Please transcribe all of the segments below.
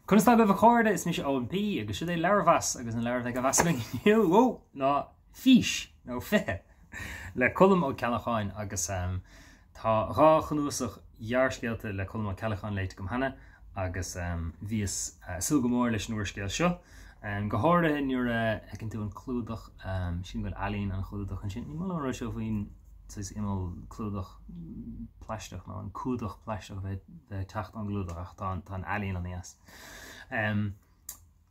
Conas tá agaibh a chairde, is mise Eoin P agus seo é Leabharmheas agus an leabhar a bheidh á mheas againn inniu ná Fís nó 20 le Colm Ó Ceallacháin agus tá dhá chnuasach ghearrscéalta le Colm Ó Ceallacháin léite agam cheana agus bhíos ag súil go mór leis an úrscéal seo. Go háirithe nuair a fheiceann tú an clúdach, sílim go bhfuil ealaín an chlúdach ansin, ní maith liom an rud seo faoin saghas imeall clúdach plaisteach nó an cumhdach plaisteach a bheith ag teacht ón gclúdach ach tá an ealaín an-dheas.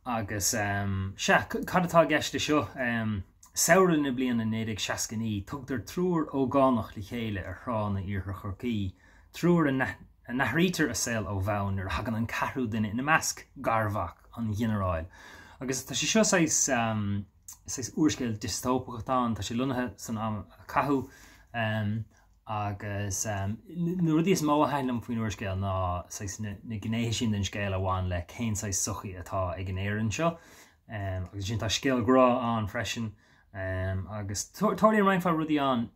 Agus sea, cad atá i gceist leis seo? Samhradh na bliana 1969, tugtar triúr ógánach le chéile ar thránna iarthar Chorcaí, triúr a n-athraítear a saol ó bhonn nuair a thagann an ceathrú duine ina measc, garmhac an ghinearáil. Agus tá sé seo saghas. Saghas úrscéal diostóipeach atá ann, tá sé lonnaithe san am a caitheadh agus na rudaí is mó a thaitin liom faoin úrscéal ná saghas na gnéithe sin den scéal a bhain le cén saghas sochaí atá ag an Éirinn seo agus ansin tá scéal grá ann freisin agus tarlaíonn roinnt mhaith rudaí ann.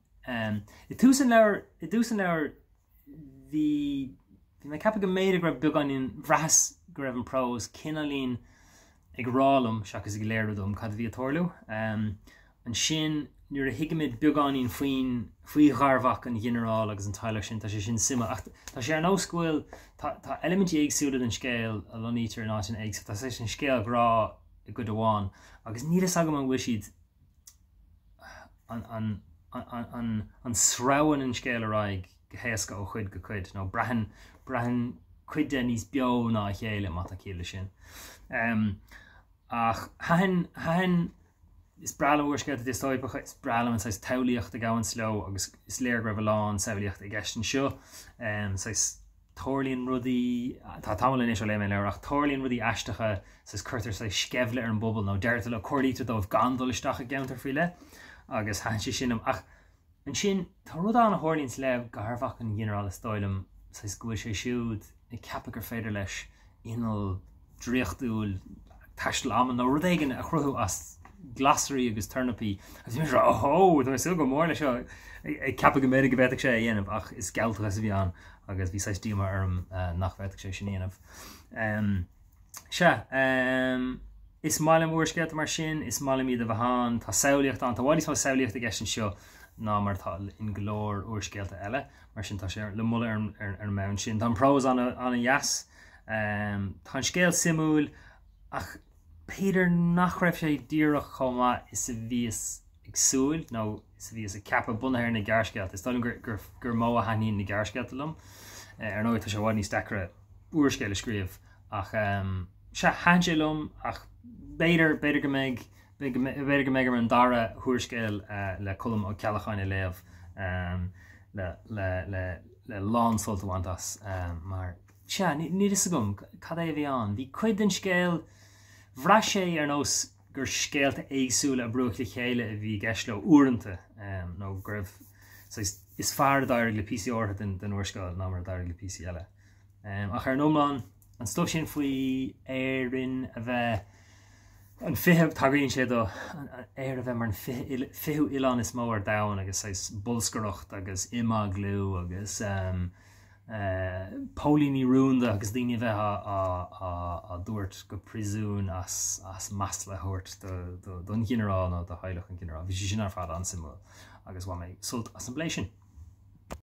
I dtús an leabhair, i dtús an leabhair bhí bhí mé ag ceapadh go mb'fhéidir go raibh beagáinín, bhraitheas go raibh an prós cineáilín ag rá liom seachas ag léiriú dom cad a bhí ag tarlú. Ansin nuair a thuigimid beagáinín faoin faoi gharmhac an ghinearáil agus an teaghlach sin, tá sé sin suimiúil. Ach tá sé ar nós go bhfuil tá tá eilimintí éagsúla den scéal a lonnaítear in áiteanna éagsúla. Tá sé sin scéal grá i gcuid amháin agus níl fhios agam an bhfuil siad an sreabhann an scéal ar aghaidh go héasca ó chuid go cuid, nó braitheann, braitheann cuid de níos beo ná a chéile, má tá ciall leis sin. Ach thaitin, thaitin, is breá liom úrscéalta diostóipeacha, is breá liom an saghas tsamhlaíocht a ghabhanns leo agus is léir go raibh a lán samhlaíochta i gceist anseo. Saghas tarlaíonn rudaí, tá tamall anois ó léigh mé an leabhar, ach tarlaíonn rudaí aisteacha, saghas cuirtear saghas sceimhle ar an bpobal nó deirtear leo, comhairlítear dóibh gan dul isteach i gceantar faoi leith agus thaitin sé sin liom. Ach ansin tá rud ann a tharlaíonns le garmhac an ghinearáil is dóigh liom, saghas go bhfuil sé siúd ag ceapadh gur féidir leis inneall draíochtúil taisteal ama nó rud éigin a chruthú as glasraí agus tornapaí agus bhí mise ag rá ohó tá mé ag súil go mór leis seo ag ceapadh go mb'fhéidir go bhféadfadh sé a dhéanamh ach is gealtachas a bhí ann agus bhí saghas díomá orm nach bhféadfadh sé sin a dhéanamh. Sea, is maith liom úrscéalta mar sin, is maith liom iad a bheith ann, tá samhlaíocht ann, tá i bhfad níos mó samhlaíochta i gceist anseo ná mar atá in go leor úrscéalta eile, mar sin tá sé le moladh ar an mbonn sin. Tá an prós an-dheas. Tá an scéal suimiúil ach b'fhéidir nach raibh sé díreach chomh maith is a bhíos ag súil nó is a bhíos ag ceapadh bunaithe ar na gearrscéalta. Is dóigh liom gur gur mó a thaitníonn na gearrscéalta liom. Ar ndóigh tá sé i bhfad níos deacra úrscéal a scríobh ach sea, thaitin sé liom ach b'fhéidir, b'fhéidir go mbeidh B'fhéidir go mbeidh orm an dara húrscéal le Colm Ó Ceallacháin a léamh le lán-sult a bhaint as mar, sea, níl fhios agam cad é a bhí ann. Bhí cuid den scéal, bhraith sé ar nós gur scéalta éagsúla a brúdh le chéile a bhí i gceist leo uaireanta nó go raibh, saghas, is fearr a d'éirigh le píosaí áirithe den úrscéal ná mar a d'éirigh le píosaí eile. Ach ar an iomlán, an stuif sin faoi Éirinn a bheith an 20, tagraíonn sé do Éire a bheith mar an 20ú oileán is mó ar domhan agus saghas bolscaireacht agus imeaglú agus póilíní rúnda agus daoine a bheith á dtabhairt go príosún as as masla a thabhairt don ghinearál nó do theaghlach an ghinearáil. Bhí sé sin ar fad an-suimiúil agus bhain mé sult as an bplé sin.